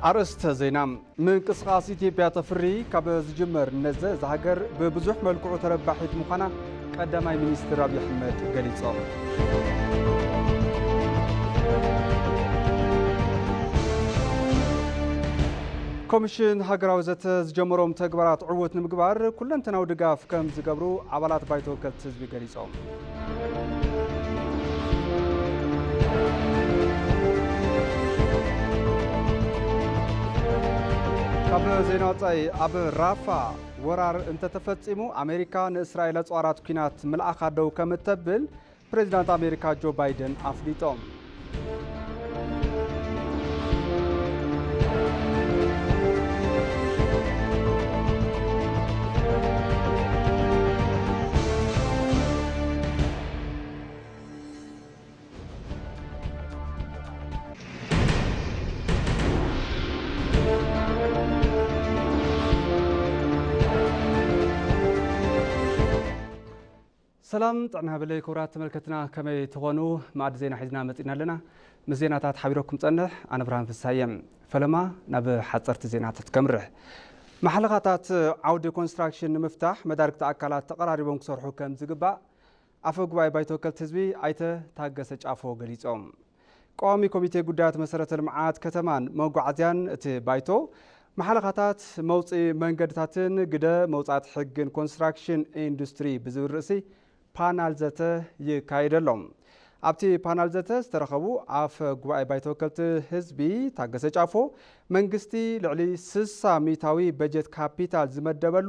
ኣርእስተ ዜና። ምንቅስቓስ ኢትዮጵያ ተፍሪ ካብ ዝጅመር ነዘ እዛ ሃገር ብብዙሕ መልክዑ ተረባሒት ምዃና ቀዳማይ ሚኒስትር ኣብይ ኣሕመድ ገሊጾም። ኮሚሽን ሃገራዊ ዘተ ዝጀመሮም ተግባራት ዕዉት ንምግባር ኩለንተናዊ ድጋፍ ከም ዝገብሩ ኣባላት ባይቶ ወከልቲ ህዝቢ ገሊጾም። ካብ ዜና ወጻኢ፣ ኣብ ራፋ ወራር እንተተፈጺሙ ኣሜሪካ ንእስራኤል ኣጽዋራት ኲናት ምልኣኻ ደው ከም እተብል ፕሬዚዳንት ኣሜሪካ ጆ ባይደን ኣፍሊጦም። ሰላም ጥዕና በለይ ክቡራት ተመልከትና፣ ከመይ ትኾኑ? ማዕዲ ዜና ሒዝና መጺና ኣለና። ምስ ዜናታት ሓቢረኩም ጸንሕ ኣነ ብርሃን ፍሳየ። ፈለማ ናብ ሓጸርቲ ዜናታት ከምርሕ። ማሕለኻታት ዓውዲ ኮንስትራክሽን ንምፍታሕ መዳርግቲ ኣካላት ተቐራሪቦም ክሰርሑ ከም ዝግባእ ኣፈ ጉባኤ ባይቶ ወከልቲ ህዝቢ ኣይተ ታገሰ ጫፎ ገሊጾም። ቀዋሚ ኮሚቴ ጉዳያት መሰረተ ልምዓት ከተማን መጓዓዝያን እቲ ባይቶ ማሕለኻታት መውፅኢ መንገድታትን ግደ መውፃእቲ ሕግን ኮንስትራክሽን ኢንዱስትሪ ብዝብል ርእሲ ፓናል ዘተ ይካየደሎም። ኣብቲ ፓናል ዘተ ዝተረኸቡ ኣፈ ጉባኤ ባይቶ ወከልቲ ህዝቢ ታገሰ ጫፎ መንግስቲ ልዕሊ ስሳ ሚታዊ በጀት ካፒታል ዝመደበሉ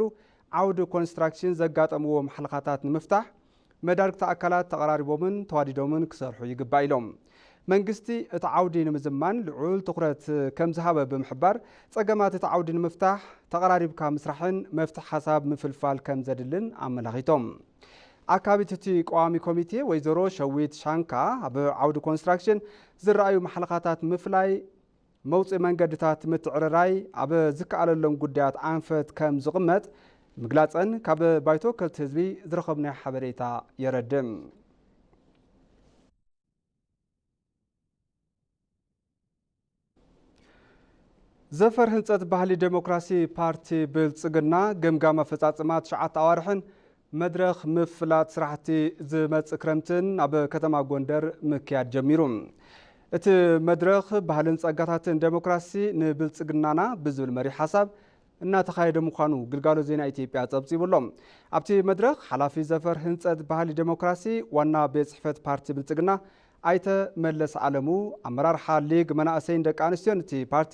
ዓውዲ ኮንስትራክሽን ዘጋጠምዎ ማሕለኻታት ንምፍታሕ መዳርግቲ ኣካላት ተቐራሪቦምን ተዋዲዶምን ክሰርሑ ይግባእ ኢሎም። መንግስቲ እቲ ዓውዲ ንምዝማን ልዑል ትኹረት ከም ዝሃበ ብምሕባር፣ ጸገማት እቲ ዓውዲ ንምፍታሕ ተቐራሪብካ ምስራሕን መፍትሒ ሓሳብ ምፍልፋል ከም ዘድልን ኣመላኺቶም። ኣካቢት እቲ ቀዋሚ ኮሚቴ ወይዘሮ ሸዊት ሻንካ፣ ኣብ ዓውዲ ኮንስትራክሽን ዝረኣዩ ማሕለኻታት ምፍላይ፣ መውፅኢ መንገድታት ምትዕርራይ ኣብ ዝከኣለሎም ጉዳያት ኣንፈት ከም ዝቕመጥ ምግላፀን ካብ ባይቶ ወከልቲ ህዝቢ ዝረኸብናዮ ሓበሬታ የረድእ። ዘፈር ህንፀት ባህሊ ዴሞክራሲ ፓርቲ ብልፅግና ገምጋም ኣፈፃፅማ ትሽዓተ ኣዋርሕን መድረኽ ምፍላጥ ስራሕቲ ዝመጽእ ክረምትን ኣብ ከተማ ጎንደር ምክያድ ጀሚሩ። እቲ መድረኽ ባህልን ጸጋታትን ዴሞክራሲ ንብልጽግናና ብዝብል መሪሕ ሓሳብ እናተኻየደ ምዃኑ ግልጋሎት ዜና ኢትዮጵያ ጸብጺቡ ኣሎ። ኣብቲ መድረኽ ሓላፊ ዘፈር ህንጸት ባህሊ ዴሞክራሲ ዋና ቤት ጽሕፈት ፓርቲ ብልጽግና ኣይተ መለስ ኣለሙ፣ ኣመራርሓ ሊግ መናእሰይን ደቂ ኣንስትዮን እቲ ፓርቲ፣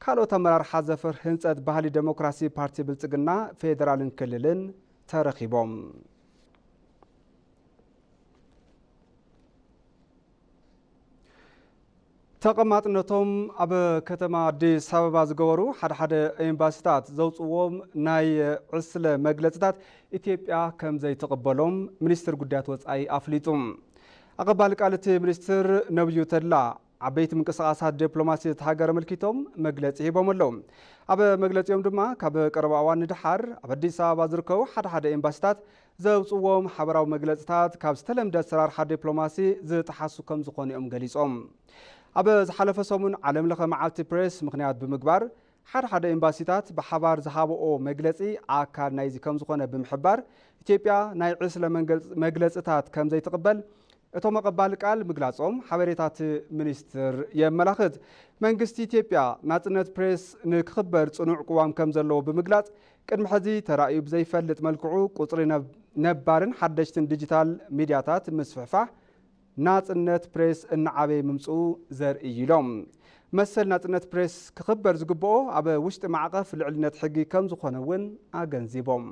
ካልኦት ኣመራርሓ ዘፈር ህንጸት ባህሊ ዴሞክራሲ ፓርቲ ብልጽግና ፌደራልን ክልልን ተረኺቦም። ተቐማጥነቶም ኣብ ከተማ ኣዲስ ኣበባ ዝገበሩ ሓደ ሓደ ኤምባሲታት ዘውፅዎም ናይ ዕስለ መግለፅታት ኢትዮጵያ ከም ዘይትቕበሎም ሚኒስትር ጉዳያት ወፃኢ ኣፍሊጡ። ኣቐባሊ ቃል እቲ ሚኒስትር ነብዩ ተድላ ዓበይቲ ምንቅስቓሳት ዲፕሎማሲ እታ ሃገር ኣመልኪቶም መግለፂ ሂቦም ኣለዉ። ኣብ መግለፂኦም ድማ ካብ ቀረባ እዋን ንደሓር ኣብ ኣዲስ ኣበባ ዝርከቡ ሓደ ሓደ ኤምባሲታት ዘውፅዎም ሓበራዊ መግለፅታት ካብ ዝተለምደ ኣሰራርሓ ዲፕሎማሲ ዝጠሓሱ ከም ዝኾኑ እዮም ገሊፆም። ኣብ ዝሓለፈ ሰሙን ዓለም ለኸ መዓልቲ ፕሬስ ምኽንያት ብምግባር ሓደ ሓደ ኤምባሲታት ብሓባር ዝሃብኦ መግለፂ ኣካል ናይዚ ከም ዝኾነ ብምሕባር ኢትዮጵያ ናይ ዕስለ መንገ- መግለፅታት ከም ዘይትቕበል እቶም ኣቐባሊ ቃል ምግላጾም ሓበሬታ እቲ ሚኒስትር የመላኽት። መንግስቲ ኢትዮጵያ ናጽነት ፕሬስ ንክኽበር ጽኑዕ ቅዋም ከም ዘለዎ ብምግላጽ፣ ቅድሚ ሕዚ ተራእዩ ብዘይፈልጥ መልክዑ ቁጽሪ ነብ- ነባርን ሓደሽትን ዲጂታል ሚድያታት ምስፍሕፋሕ ናጽነት ፕሬስ እናዓበየ ምምጽኡ ዘርኢ እዩ ኢሎም። መሰል ናጽነት ፕሬስ ክኽበር ዝግብኦ ኣብ ውሽጢ ማዕቐፍ ልዕልነት ሕጊ ከም ዝኾነ እውን ኣገንዚቦም።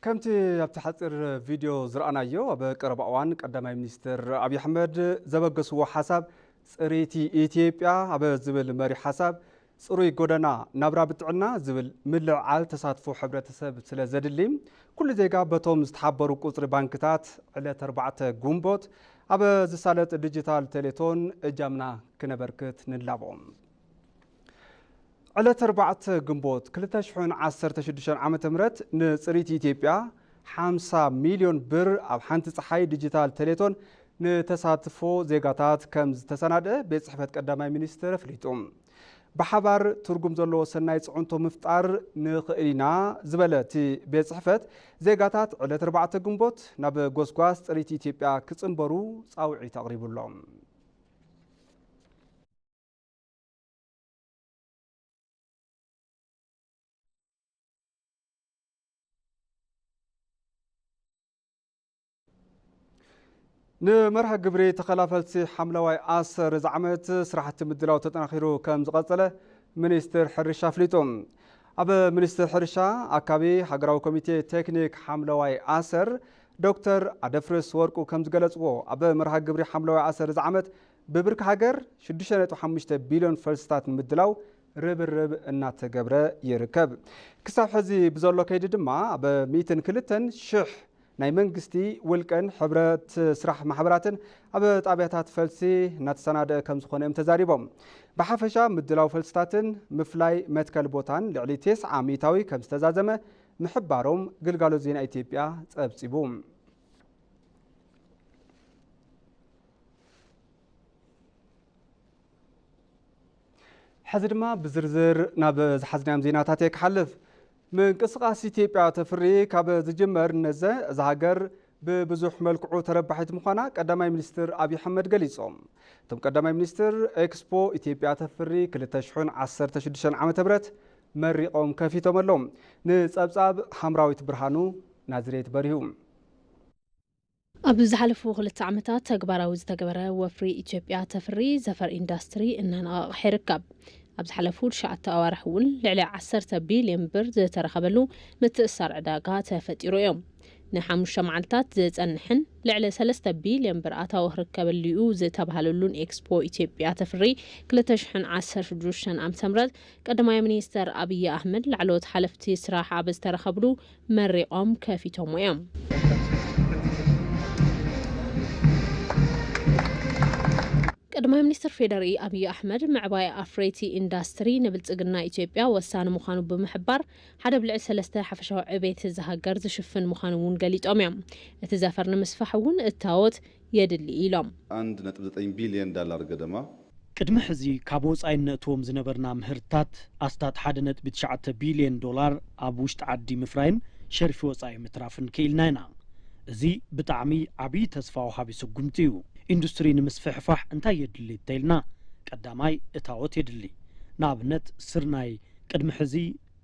ከምቲ ኣብቲ ሓፂር ቪድዮ ዝረኣናዮ፣ ኣብ ቀረባ እዋን ቀዳማይ ሚኒስትር ኣብይ ኣሕመድ ዘበገስዎ ሓሳብ፣ ፅሪቲ ኢትዮጵያ ኣብ ዝብል መሪ ሓሳብ፣ ፅሩይ ጎደና ናብራ ብጥዕና ዝብል ምልዕዓል ተሳትፎ ሕብረተሰብ ስለ ዘድሊ፣ ኩሉ ዜጋ በቶም ዝተሓበሩ ቁፅሪ ባንክታት ዕለት ኣርባዕተ ግንቦት ኣብ ዝሳለጥ ዲጂታል ቴሌቶን እጃምና ክነበርክት ንላቦ። ዕለት ኣርባዕተ ግንቦት ክልተ ሽሕን ዓሰርተ ሽዱሽተን ዓመተ ምህረት ንፅሪት ኢትዮጵያ ሓምሳ ሚልዮን ብር ኣብ ሓንቲ ፀሓይ ዲጂታል ቴሌቶን ንተሳትፎ ዜጋታት ከም ዝተሰናድአ ቤት ፅሕፈት ቀዳማይ ሚኒስትር ኣፍሊጡ። ብሓባር ትርጉም ዘለዎ ሰናይ ፅዕንቶ ምፍጣር ንኽእል ኢና ዝበለ እቲ ቤት ፅሕፈት፣ ዜጋታት ዕለት ኣርባዕተ ግንቦት ናብ ጎስጓስ ፅሪት ኢትዮጵያ ክፅንበሩ ፃውዒት ኣቕሪቡሎም። ንመርሃ ግብሪ ተኸላፈልቲ ሓምለዋይ ኣሰር እዚ ዓመት ስራሕቲ ምድላው ተጠናኺሩ ከም ዝቐጸለ ሚኒስትር ሕርሻ ኣፍሊጡ። ኣብ ሚኒስትር ሕርሻ ኣካቢ ሃገራዊ ኮሚቴ ቴክኒክ ሓምለዋይ ኣሰር ዶክተር ኣደፍርስ ወርቁ ከም ዝገለጽዎ፣ ኣብ መርሃ ግብሪ ሓምለዋይ ኣሰር እዚ ዓመት ብብርኪ ሃገር ሽዱሽተ ነጥቢ ሓሙሽተ ቢልዮን ፈልስታት ንምድላው ርብርብ እናተገብረ ይርከብ። ክሳብ ሕዚ ብዘሎ ከይዲ ድማ ኣብ ሚእትን ክልተን ሽሕ ናይ መንግስቲ፣ ውልቀን ሕብረት ስራሕ ማሕበራትን ኣብ ጣብያታት ፈልሲ እናተሰናደአ ከም ዝኾነ እዮም ተዛሪቦም። ብሓፈሻ ምድላው ፈልስታትን ምፍላይ መትከል ቦታን ልዕሊ ተስዓ ሚእታዊ ከም ዝተዛዘመ ምሕባሮም ግልጋሎት ዜና ኢትዮጵያ ጸብጺቡ። ሕዚ ድማ ብዝርዝር ናብ ዝሓዝናዮም ዜናታት እየ ክሓልፍ። ምንቅስቓስ ኢትዮጵያ ተፍሪ ካብ ዝጅመር ነዘ እዛ ሃገር ብብዙሕ መልክዑ ተረባሒት ምዃና ቀዳማይ ሚኒስትር ኣብይ ኣሕመድ ገሊጾም። እቶም ቀዳማይ ሚኒስትር፣ ኤክስፖ ኢትዮጵያ ተፍሪ ክልተ ሽሕን ዓሰርተ ሽዱሽተን ዓመተ ምህረት መሪቖም ከፊቶም ኣለዉ። ንጸብጻብ ሃምራዊት ብርሃኑ፣ ናዝሬት በሪሁ። ኣብ ዝሓለፉ ክልተ ዓመታት ተግባራዊ ዝተገበረ ወፍሪ ኢትዮጵያ ተፍሪ ዘፈር ኢንዳስትሪ እናነቓቕሐ ይርከብ። ኣብ ዝሓለፉ ትሽዓተ ኣዋርሕ እውን ልዕሊ ዓሰርተ ቢልዮን ብር ዝተረኸበሉ ምትእስሳር ዕዳጋ ተፈጢሩ እዮም። ንሓሙሽተ መዓልታት ዝጸንሕን ልዕሊ ሰለስተ ቢልዮን ብር ኣታዊ ክርከበሉ እዩ ዝተባህለሉን ኤክስፖ ኢትዮጵያ ተፍሪ ክልተ ሽሕን ዓሰርተ ሽዱሽተን ዓመተ ምህረት ቀዳማይ ሚኒስተር ኣብይ ኣሕመድ ላዕለዎት ሓለፍቲ ስራሕ ኣብ ዝተረኸብሉ መሪቖም ከፊቶሞ እዮም። ቀዳማይ ሚኒስትር ፌዴሪ ኣብይ ኣሕመድ፣ ምዕባይ ኣፍረይቲ ኢንዳስትሪ ንብልጽግና ኢትዮጵያ ወሳኒ ምዃኑ ብምሕባር፣ ሓደ ብልዕሊ ሰለስተ ሓፈሻዊ ዕቤት እዛ ሃገር ዝሽፍን ምዃኑ እውን ገሊጾም እዮም። እቲ ዘፈር ንምስፋሕ እውን እታወት የድሊ ኢሎም። አንድ ነጥብ ዘጠኝ ቢሊዮን ዳላር ገደማ። ቅድሚ ሕዚ ካብ ወጻኢ እነእትዎም ዝነበርና ምህርትታት ኣስታት ሓደ ነጥቢ ትሽዓተ ቢልዮን ዶላር ኣብ ውሽጢ ዓዲ ምፍራይን ሸርፊ ወጻኢ ምትራፍን ክኢልና ኢና። እዚ ብጣዕሚ ዓብዪ ተስፋ ወሃቢ ስጉምቲ እዩ። ኢንዱስትሪ ንምስፍሕፋሕ እንታይ የድሊ እንተኢልና፣ ቀዳማይ እታወት የድሊ። ንኣብነት ስርናይ ቅድሚ ሕዚ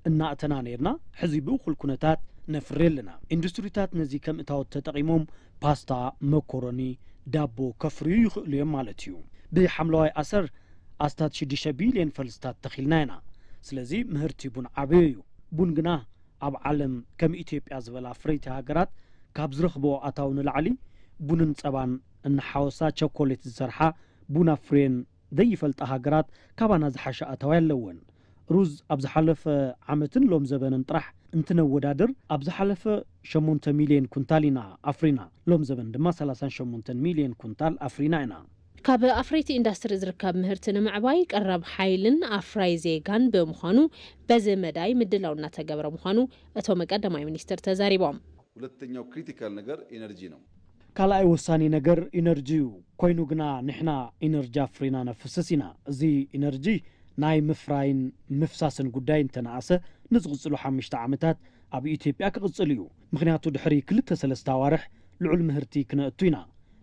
እናእተና ነይርና፣ ሕዚ ብእኹል ኩነታት ነፍሪ ኣለና። ኢንዱስትሪታት ነዚ ከም እታወት ተጠቒሞም ፓስታ፣ መኮረኒ፣ ዳቦ ከፍርዩ ይኽእሉ እዮም ማለት እዩ። ብሓምለዋይ ኣሰር ኣስታት ሽዱሽተ ቢልዮን ፈልስታት ተኺልና ኢና። ስለዚ ምህርቲ ቡን ዓብዩ እዩ። ቡን ግና ኣብ ዓለም ከም ኢትዮጵያ ዝበላ ኣፍረይቲ ሃገራት ካብ ዝረኽብኦ ኣታዊ ንላዕሊ ቡንን ጸባን እናሓወሳ ቸኮሌት ዝሰርሓ ቡን ኣፍርየን ዘይፈልጣ ሃገራት ካባና ዝሓሸ ኣታዊ ኣለወን። ሩዝ ኣብ ዝሓለፈ ዓመትን ሎም ዘበንን ጥራሕ እንትነወዳድር ኣብ ዝሓለፈ ሸሞንተ ሚልዮን ኩንታል ኢና ኣፍሪና። ሎም ዘበን ድማ ሰላሳን ሸሞንተን ሚልዮን ኩንታል ኣፍሪና ኢና። ካብ ኣፍረይቲ ኢንዳስትሪ ዝርከብ ምህርቲ ንምዕባይ ቀረብ ሓይልን ኣፍራይ ዜጋን ብምዃኑ በዚ መዳይ ምድላው እናተገበረ ምዃኑ እቶም ቀዳማይ ሚኒስትር ተዛሪቦም። ሁለተኛው ክሪቲካል ነገር ኢነርጂ ነው። ካልኣይ ወሳኒ ነገር ኢነርጂ እዩ። ኮይኑ ግና ንሕና ኢነርጂ ኣፍሪና ነፍስስ ኢና። እዚ ኢነርጂ ናይ ምፍራይን ምፍሳስን ጉዳይ እንተነኣሰ ንዝቕፅሉ ሓሙሽተ ዓመታት ኣብ ኢትዮጵያ ክቕፅል እዩ። ምኽንያቱ ድሕሪ ክልተ ሰለስተ ኣዋርሕ ልዑል ምህርቲ ክነእቱ ኢና።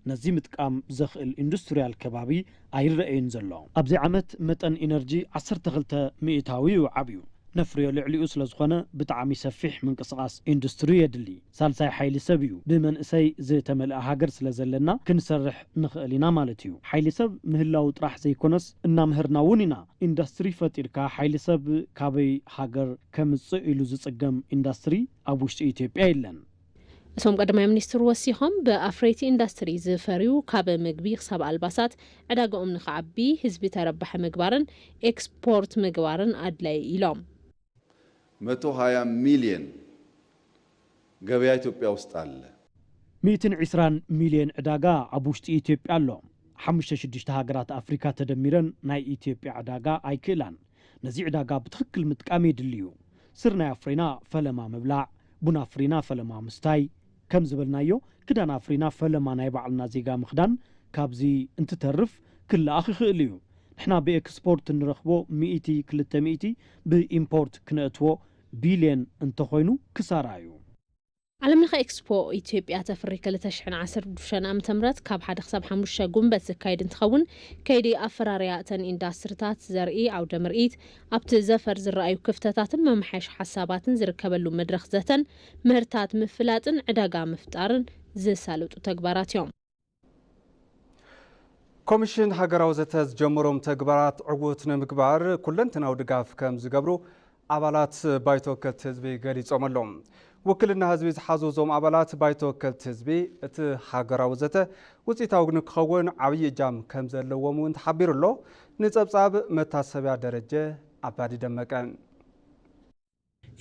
ነዚ ምጥቃም ዘኽእል ኢንዱስትሪያል ከባቢ ኣይረኣይን ዘሎ። ኣብዚ ዓመት መጠን ኢነርጂ ዓሰርተ ክልተ ሚእታዊ እዩ ዓብዩ። ነፍርዮ ልዕሊኡ ስለ ዝኾነ ብጣዕሚ ሰፊሕ ምንቅስቓስ ኢንዱስትሪ የድሊ። ሳልሳይ ሓይሊ ሰብ እዩ። ብመንእሰይ ዝተመልአ ሃገር ስለ ዘለና ክንሰርሕ ንኽእል ኢና ማለት እዩ። ሓይሊ ሰብ ምህላው ጥራሕ ዘይኮነስ እናምሀርና እውን ኢና። ኢንዱስትሪ ፈጢርካ ሓይሊ ሰብ ካበይ ሃገር ከምጽእ ኢሉ ዝጽገም ኢንዱስትሪ ኣብ ውሽጢ ኢትዮጵያ የለን። እቶም ቀዳማይ ሚኒስትር ወሲኾም ብኣፍረይቲ ኢንዱስትሪ ዝፈርዩ ካብ ምግቢ ክሳብ ኣልባሳት ዕዳጋኦም ንኽዓቢ ህዝቢ ተረባሒ ምግባርን ኤክስፖርት ምግባርን ኣድላይ ኢሎም። መቶ ሃያ ሚሊየን ገበያ ኢትዮጵያ ውስጥ አለ። ሚእትን ዕስራን ሚሊየን ዕዳጋ ኣብ ውሽጢ ኢትዮጵያ ኣሎ። ሓሙሽተ ሽዱሽተ ሃገራት ኣፍሪካ ተደሚረን ናይ ኢትዮጵያ ዕዳጋ ኣይክእላን። ነዚ ዕዳጋ ብትኽክል ምጥቃም የድልዩ። ስርናይ ኣፍሪና ፈለማ ምብላዕ፣ ቡን ኣፍሪና ፈለማ ምስታይ፣ ከም ዝበልናዮ ክዳን ኣፍሪና ፈለማ ናይ ባዕልና ዜጋ ምኽዳን ካብዚ እንትተርፍ ክለኣኽ ይኽእል እዩ። ንሕና ብኤክስፖርት እንረኽቦ ሚእቲ ክልተ ሚእቲ ብኢምፖርት ክነእትዎ ቢልየን እንተኾይኑ ክሳራ እዩ። ዓለም ለኸ ኤክስፖ ኢትዮጵያ ተፍሪ ክልተ ሽሕን ዓሰርተ ሽዱሽተን ዓመተ ምህረት ካብ ሓደ ክሳብ ሓሙሽተ ጉንበት ዝካየድ እንትኸውን፣ ከይዲ ኣፈራርያ እተን ኢንዳስትሪታት ዘርኢ ኣውደ ምርኢት፣ ኣብቲ ዘፈር ዝረኣዩ ክፍተታትን መምሓየሺ ሓሳባትን ዝርከበሉ መድረኽ ዘተን ምህርታት ምፍላጥን ዕዳጋ ምፍጣርን ዝሳለጡ ተግባራት እዮም። ኮሚሽን ሃገራዊ ዘተ ዝጀመሮም ተግባራት ዕዉት ንምግባር ኩለንተናዊ ድጋፍ ከም ዝገብሩ ኣባላት ባይቶ ወከልቲ ህዝቢ ገሊጾም ኣለዉ። ውክልና ህዝቢ ዝሓዙ እዞም ኣባላት ባይቶ ወከልቲ ህዝቢ፣ እቲ ሃገራዊ ዘተ ውፅኢታዊ ንክኸውን ዓብዪ እጃም ከም ዘለዎም እውን ተሓቢሩ ኣሎ። ንፀብፃብ መታሰቢያ ደረጀ ኣባዲ ደመቀ።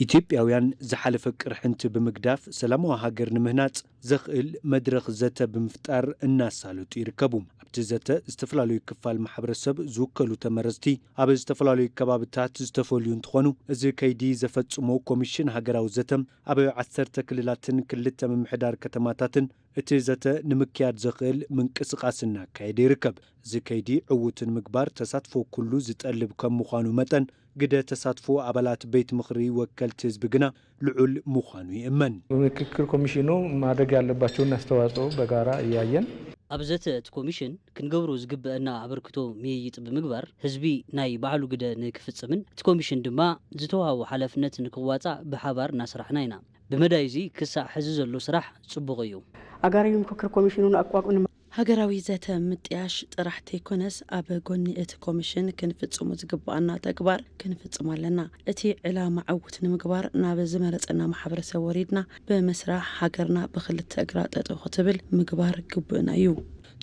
ኢትዮጵያውያን ዝሓለፈ ቅርሕንቲ ብምግዳፍ ሰላማዊ ሃገር ንምህናፅ ዘኽእል መድረኽ ዘተ ብምፍጣር እናሳለጡ ይርከቡ። ኣብቲ ዘተ ዝተፈላለዩ ክፋል ማሕበረሰብ ዝውከሉ ተመረፅቲ ኣብ ዝተፈላለዩ ከባብታት ዝተፈልዩ እንትኾኑ፣ እዚ ከይዲ ዘፈፅሞ ኮሚሽን ሃገራዊ ዘተ ኣብ ዓሰርተ ክልላትን ክልተ ምምሕዳር ከተማታትን እቲ ዘተ ንምክያድ ዘኽእል ምንቅስቓስ እናካየደ ይርከብ። እዚ ከይዲ ዕዉት ንምግባር ተሳትፎ ኩሉ ዝጠልብ ከም ምዃኑ መጠን፣ ግደ ተሳትፎ ኣባላት ቤት ምኽሪ ወከልቲ ህዝቢ ግና ልዑል ምዃኑ ይእመን። ምክክር ኮሚሽኑ ማድረግ ያለባቸውን አስተዋጽኦ በጋራ እያየን ኣብ ዘተ እቲ ኮሚሽን ክንገብሮ ዝግበአና ኣበርክቶ ምይይጥ ብምግባር ህዝቢ ናይ ባዕሉ ግደ ንክፍጽምን እቲ ኮሚሽን ድማ ዝተዋህቦ ሓላፍነት ንክዋፃእ ብሓባር እናሰራሕና ኢና። ብመዳይ እዚ ክሳዕ ሕዚ ዘሎ ስራሕ ጽቡቕ እዩ። አገራዊ ምክክር ኮሚሽኑን አቋቁም ሃገራዊ ዘተ ምጥያሽ ጥራሕ ተይኮነስ ኣብ ጎኒ እቲ ኮሚሽን ክንፍጽሞ ዝግበኣና ተግባር ክንፍጽም ኣለና። እቲ ዕላማ ዕዉት ንምግባር ናብ ዝመረጸና ማሕበረሰብ ወሪድና ብምስራሕ ሃገርና ብኽልተ እግራ ጠጠው ክትብል ምግባር ግቡእና እዩ።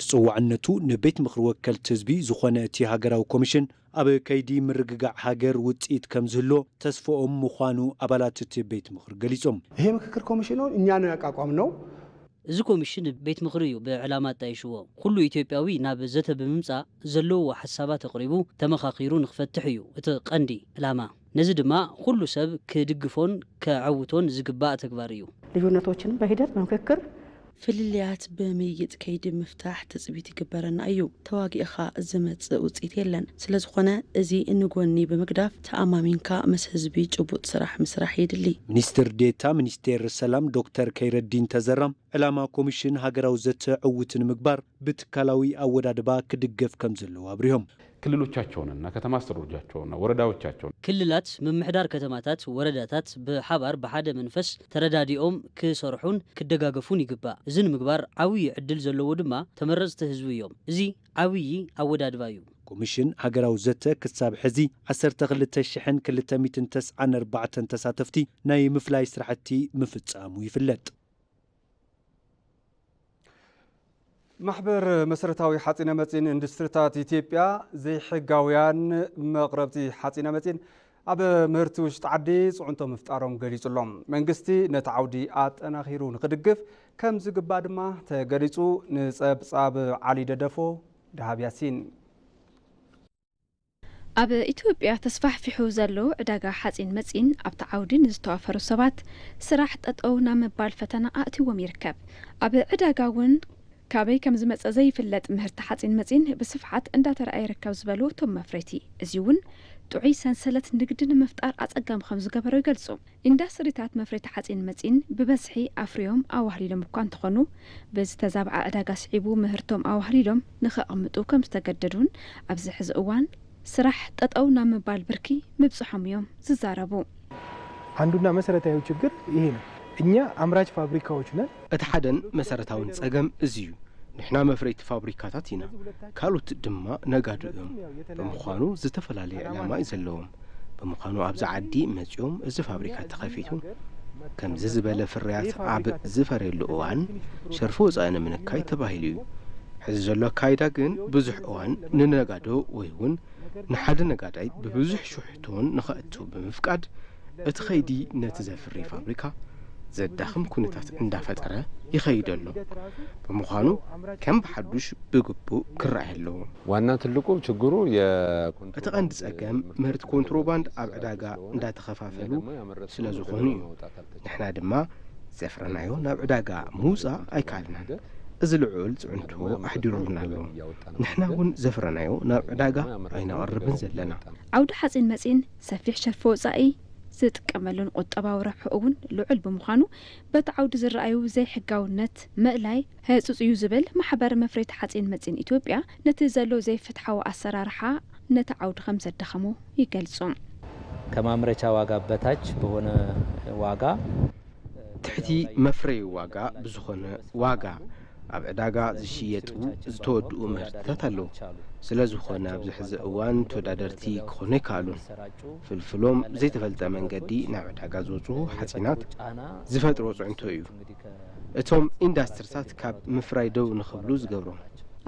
ተፀዋዕነቱ ንቤት ምኽሪ ወከልቲ ህዝቢ ዝኾነ እቲ ሃገራዊ ኮሚሽን ኣብ ከይዲ ምርግጋዕ ሃገር ውፅኢት ከም ዝህሎ ተስፈኦም ምዃኑ ኣባላት እቲ ቤት ምኽሪ ገሊፆም። ይሄ ምክክር ኮሚሽኑን እኛ ነው ያቋቋምነው። እዚ ኮሚሽን ቤት ምኽሪ እዩ ብዕላማ ኣጣይሽዎ። ኩሉ ኢትዮጵያዊ ናብ ዘተ ብምምፃእ ዘለዎ ሓሳባት ኣቕሪቡ ተመኻኺሩ ንክፈትሕ እዩ እቲ ቀንዲ ዕላማ። ነዚ ድማ ኩሉ ሰብ ክድግፎን ከዐውቶን ዝግባእ ተግባር እዩ። ልዩነቶችንም በሂደት በምክክር ፍልልያት ብምይይጥ ከይዲ ምፍታሕ ትፅቢት ይግበረና እዩ። ተዋጊእኻ ዝመፅእ ውፅኢት የለን። ስለዝኾነ እዚ ንጎኒ ብምግዳፍ ተኣማሚንካ ምስ ህዝቢ ጭቡጥ ስራሕ ምስራሕ የድሊ። ሚኒስትር ዴታ ሚኒስቴር ሰላም ዶክተር ከይረዲን ተዘራ ዕላማ ኮሚሽን ሃገራዊ ዘተ ዕዉት ንምግባር ብትካላዊ ኣወዳድባ ክድገፍ ከም ዘለዎ ኣብሪሆም። ክልሎቻቸውንና ከተማ አስተዳደሮቻቸውንና ወረዳዎቻቸውን ክልላት፣ ምምሕዳር ከተማታት፣ ወረዳታት ብሓባር ብሓደ መንፈስ ተረዳዲኦም ክሰርሑን ክደጋገፉን ይግባእ። እዚ ንምግባር ዓብዪ ዕድል ዘለዎ ድማ ተመረፅቲ ህዝቢ እዮም። እዚ ዓብዪ ኣወዳድባ እዩ። ኮሚሽን ሃገራዊ ዘተ ክሳብ ሕዚ ዓሰርተ ክልተ ሽሕን ክልተ ሚእትን ተስዓን ኣርባዕተን ተሳተፍቲ ናይ ምፍላይ ስራሕቲ ምፍፃሙ ይፍለጥ። ማሕበር መሰረታዊ ሓፂነ መፂን ኢንዱስትሪታት ኢትዮጵያ ዘይሕጋውያን መቕረብቲ ሓፂነ መፂን ኣብ ምህርቲ ውሽጢ ዓዲ ፅዕንቶ ምፍጣሮም ገሊፁ ኣሎ። መንግስቲ ነቲ ዓውዲ ኣጠናኺሩ ንክድግፍ ከም ዝግባእ ድማ ተገሊፁ። ንፀብፃብ ዓሊ ደደፎ ደሃብ ያሲን። ኣብ ኢትዮጵያ ተስፋሕፊሑ ዘሎ ዕዳጋ ሓፂን መፂን ኣብቲ ዓውዲ ንዝተዋፈሩ ሰባት ስራሕ ጠጠው ናብ ምባል ፈተና ኣእትዎም ይርከብ። ኣብ ዕዳጋ እውን ካበይ ከም ዝመፀ ዘይፍለጥ ምህርቲ ሓፂን መፂን ብስፍሓት እንዳተረኣየ ይርከብ ዝበሉ እቶም መፍረይቲ፣ እዚ እውን ጥዑይ ሰንሰለት ንግዲ ንምፍጣር ኣፀጋሚ ከም ዝገበሮ ይገልፁ። ኢንዳስትሪታት መፍረይቲ ሓፂን መፂን ብበዝሒ ኣፍርዮም ኣዋህሊሎም እኳ እንተኾኑ፣ ብዝተዛብዐ ዕዳጋ ስዒቡ ምህርቶም ኣዋህሊሎም ንኸቕምጡ ከም ዝተገደዱን ኣብዚ ሕዚ እዋን ስራሕ ጠጠው ናብ ምባል ብርኪ ምብፅሖም እዮም ዝዛረቡ። አንዱና መሰረታዊ ችግር ይሄ ነው። እኛ አምራች ፋብሪካዎች ነን። እቲ ሓደን መሰረታውን ጸገም እዚ እዩ። ንሕና መፍረይቲ ፋብሪካታት ኢና፣ ካልኦት ድማ ነጋዶ እዮም። ብምዃኑ ዝተፈላለየ ዕላማ እዩ ዘለዎም። ብምዃኑ ኣብዚ ዓዲ መጺኦም እዚ ፋብሪካ ተኸፊቱ ከምዚ ዝበለ ፍርያት ኣብ ዝፈርየሉ እዋን ሸርፊ ወጻኢ ንምንካይ ተባሂሉ እዩ። ሕዚ ዘሎ ኣካይዳ ግን ብዙሕ እዋን ንነጋዶ ወይ እውን ንሓደ ነጋዳይ ብብዙሕ ሽሕ ቶን ንኸእቱ ብምፍቃድ እቲ ኸይዲ ነቲ ዘፍሪ ፋብሪካ ዘዳኽም ኩነታት እንዳፈጠረ ይኸይድ ኣሎ። ብምዃኑ ከም ብሓዱሽ ብግቡእ ክረኣይ ኣለዎ። ዋና ትልቁ ችግሩ እቲ ቀንዲ ጸገም ምህርቲ ኮንትሮባንድ ኣብ ዕዳጋ እንዳተኸፋፈሉ ስለ ዝኾኑ እዩ። ንሕና ድማ ዘፍረናዮ ናብ ዕዳጋ ምውጻእ ኣይከኣልናን። እዚ ልዑል ጽዕንቶ ኣሕዲሩልና ኣሎ። ንሕና እውን ዘፍረናዮ ናብ ዕዳጋ ኣይነቕርብን ዘለና። ዓውዲ ሓጺን መጺን ሰፊሕ ሸርፊ ወጻኢ ዝጥቀመሉን ቁጠባዊ ረብሑ እውን ልዑል ብምዃኑ በቲ ዓውዲ ዝረኣዩ ዘይሕጋውነት ምእላይ ህጹጽ እዩ ዝብል ማሕበር መፍረይቲ ሓጺን መጺን ኢትዮጵያ ነቲ ዘሎ ዘይፍትሓዊ ኣሰራርሓ ነቲ ዓውዲ ከም ዘዳኸሞ ይገልጹ። ከማምረቻ ዋጋ በታች በሆነ ዋጋ ትሕቲ መፍረይ ዋጋ ብዝኾነ ዋጋ ኣብ ዕዳጋ ዝሽየጡ ዝተወድኡ ምህርትታት ኣለዉ። ስለ ዝኾነ ኣብዚ ሕዚ እዋን ተወዳደርቲ ክኾኑ ኣይከኣሉን። ፍልፍሎም ብዘይተፈልጠ መንገዲ ናብ ዕዳጋ ዝወፁ ሓፂናት ዝፈጥሮ ፅዕንቶ እዩ። እቶም ኢንዳስትሪታት ካብ ምፍራይ ደው ንኽብሉ ዝገብሮም።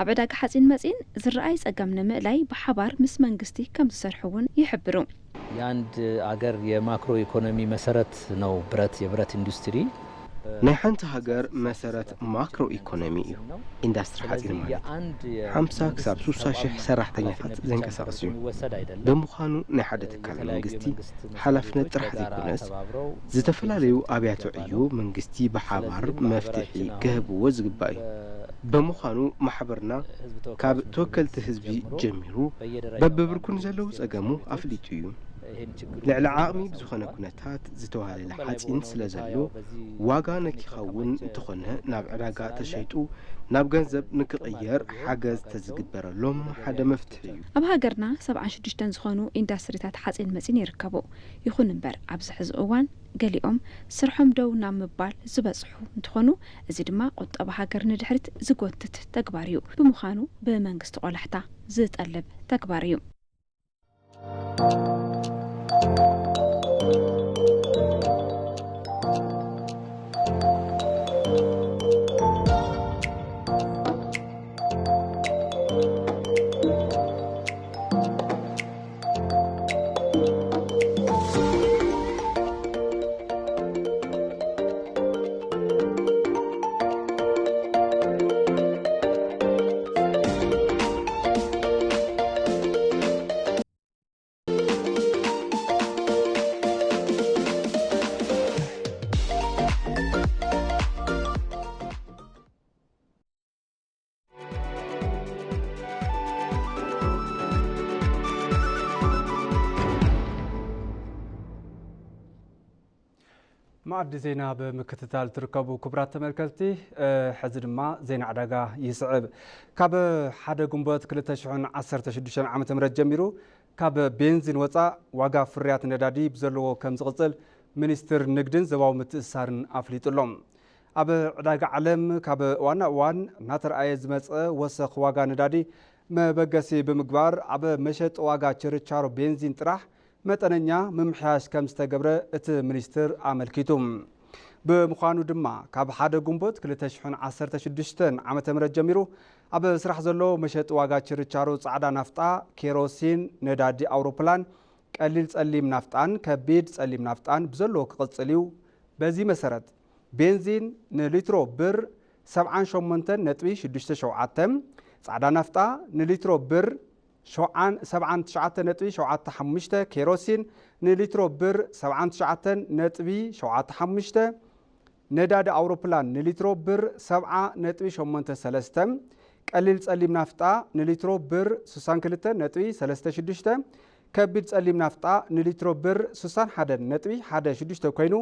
ኣብ ዕዳጋ ሓፂን መፂን ዝረኣይ ፀገም ንምእላይ ብሓባር ምስ መንግስቲ ከም ዝሰርሑ እውን ይሕብሩ። የአንድ አገር የማክሮ ኢኮኖሚ መሰረት ነው ብረት፣ የብረት ኢንዱስትሪ። ናይ ሓንቲ ሃገር መሰረት ማክሮ ኢኮኖሚ እዩ። ኢንዳስትሪ ሓፂን ማለት ሓምሳ ክሳብ ሱሳ ሽሕ ሰራሕተኛታት ዘንቀሳቕስ እዩ። ብምዃኑ ናይ ሓደ ትካል መንግስቲ ሓላፍነት ጥራሕ ዘይኮነስ ዝተፈላለዩ ኣብያተ ዕዮ መንግስቲ ብሓባር መፍትሒ ክህብዎ ዝግባእ እዩ። ብምዃኑ ማሕበርና ካብ ተወከልቲ ህዝቢ ጀሚሩ በብብርኩ ንዘለዉ ጸገሙ ኣፍሊጡ እዩ። ልዕሊ ዓቕሚ ብዝኾነ ኩነታት ዝተዋለለ ሓፂን ስለ ዘሎ ዋጋ ነኪኸውን እንተኾነ ናብ ዕዳጋ ተሸይጡ ናብ ገንዘብ ንክቕየር ሓገዝ ተዝግበረሎም ሓደ መፍትሒ እዩ። ኣብ ሃገርና ሰብዓን ሽዱሽተን ዝኾኑ ኢንዳስትሪታት ሓፂን መፂን ይርከቡ። ይኹን እምበር ኣብዚ ሕዚ እዋን ገሊኦም ስርሖም ደው ናብ ምባል ዝበፅሑ እንትኾኑ፣ እዚ ድማ ቁጠባ ሃገር ንድሕሪት ዝጎትት ተግባር እዩ። ብምዃኑ ብመንግስቲ ቆላሕታ ዝጠልብ ተግባር እዩ። መኣዲ ዜና ብምክትታል ትርከቡ ክቡራት ተመልከትቲ፣ ሕዚ ድማ ዜና ዕዳጋ ይስዕብ። ካብ ሓደ ግንቦት ክልተ ሽሕን ዓሰርተ ሽዱሽተን ዓመተ ምህረት ጀሚሩ ካብ ቤንዚን ወፃእ ዋጋ ፍርያት ነዳዲ ብዘለዎ ከም ዝቕፅል ሚኒስትር ንግድን ዞባዊ ምትእስሳርን ኣፍሊጡ ኣሎ። ኣብ ዕዳጋ ዓለም ካብ እዋን ናብ እዋን እናተረኣየ ዝመፀ ወሰኽ ዋጋ ነዳዲ መበገሲ ብምግባር ኣብ መሸጢ ዋጋ ችርቻሮ ቤንዚን ጥራሕ መጠነኛ ምምሕያሽ ከም ዝተገብረ እቲ ሚኒስትር ኣመልኪቱ። ብምዃኑ ድማ ካብ ሓደ ግንቦት ክልተ ሽሕን ዓሰርተ ሽዱሽተን ዓመተ ምህረት ጀሚሩ ኣብ ስራሕ ዘሎ መሸጢ ዋጋ ችርቻሮ ፃዕዳ ናፍጣ፣ ኬሮሲን፣ ነዳዲ ኣውሮፕላን፣ ቀሊል ጸሊም ናፍጣን ከቢድ ጸሊም ናፍጣን ብዘለዎ ክቕጽል እዩ። በዚ መሰረት ቤንዚን ንሊትሮ ብር ሰብዓን ሸሞንተን ነጥቢ ሽዱሽተ ሸውዓተ፣ ጻዕዳ ናፍጣ ንሊትሮ ብር ሸውዓን ሰብዓን ትሽዓተ ነጥቢ ሸውዓተ ሓሙሽተ፣ ኬሮሲን ንሊትሮ ብር ሰብዓን ትሽዓተን ነጥቢ ሸውዓተ ሓሙሽተ፣ ነዳዲ ኣውሮፕላን ንሊትሮ ብር ሰብዓ ነጥቢ ሸሞንተ ሰለስተ፣ ቀሊል ጸሊም ናፍጣ ንሊትሮ ብር ስሳን ክልተ ነጥቢ ሰለስተ ሽዱሽተ፣ ከቢድ ጸሊም ናፍጣ ንሊትሮ ብር ስሳን ሓደ ነጥቢ ሓደ ሽዱሽተ ኮይኑ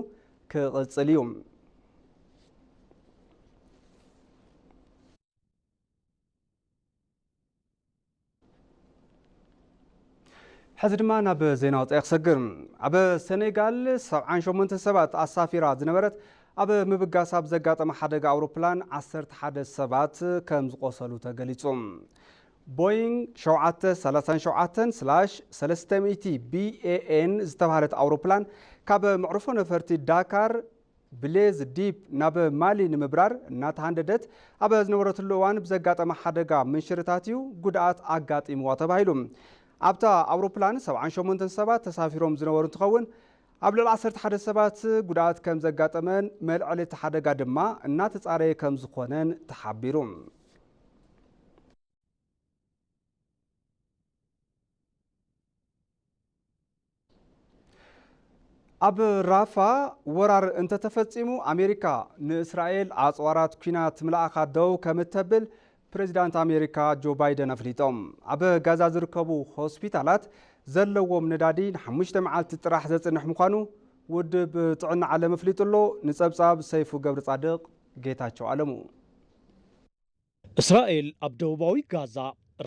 ክቕጽል እዩ። ሕዚ ድማ ናብ ዜና ወጻኢ ክሰግር። ኣብ ሰኔጋል ሰብዓን ሸሞንተን ሰባት ኣሳፊራ ዝነበረት ኣብ ምብጋስ ኣብ ዘጋጠመ ሓደጋ ኣውሮፕላን ዓሰርተ ሓደ ሰባት ከም ዝቖሰሉ ተገሊጹ። ቦይንግ ሸውዓተ ሰላሳን ሸውዓተን ስላሽ ሰለስተ ሚእቲ ቢ ኤ ኤን ዝተባህለት ኣውሮፕላን ካብ መዕርፎ ነፈርቲ ዳካር ብሌዝ ዲፕ ናብ ማሊ ንምብራር እናተሃንደደት ኣብ ዝነበረትሉ እዋን ብዘጋጠመ ሓደጋ ምንሽርታት እዩ ጉድኣት ኣጋጢምዋ ተባሂሉ። ኣብታ ኣውሮፕላን ሰብዓን ሸሞንተን ሰባት ተሳፊሮም ዝነበሩ እንትኸውን፣ ኣብ ልዕሊ ዓሰርተ ሓደ ሰባት ጉድኣት ከም ዘጋጠመን መልዕሊ እቲ ሓደጋ ድማ እናተጻረየ ከም ዝኾነን ተሓቢሩ። ኣብ ራፋ ወራር እንተተፈጺሙ፣ ኣሜሪካ ንእስራኤል ኣጽዋራት ኲናት ምልኣኻ ደው ከም እተብል ፕሬዚዳንት ኣሜሪካ ጆ ባይደን ኣፍሊጦም። ኣብ ጋዛ ዝርከቡ ሆስፒታላት ዘለዎም ነዳዲ ንሓሙሽተ መዓልቲ ጥራሕ ዘጽንሕ ምዃኑ ውድብ ጥዕና ዓለም ኣፍሊጡ ኣሎ። ንጸብጻብ ሰይፉ ገብረ ጻድቕ፣ ጌታቸው ኣለሙ። እስራኤል ኣብ ደቡባዊ ጋዛ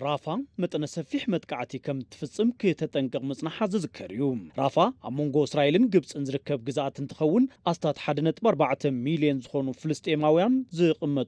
ራፋ መጠነ ሰፊሕ መጥቃዕቲ ከም ትፍጽም ክተጠንቅቕ ምጽናሓ ዝዝከር እዩ። ራፋ ኣብ መንጎ እስራኤልን ግብጽን ዝርከብ ግዝኣት እንትኸውን፣ ኣስታት ሓደ ነጥቢ ኣርባዕተ ሚልዮን ዝኾኑ ፍልስጤማውያን ዝቕመጡ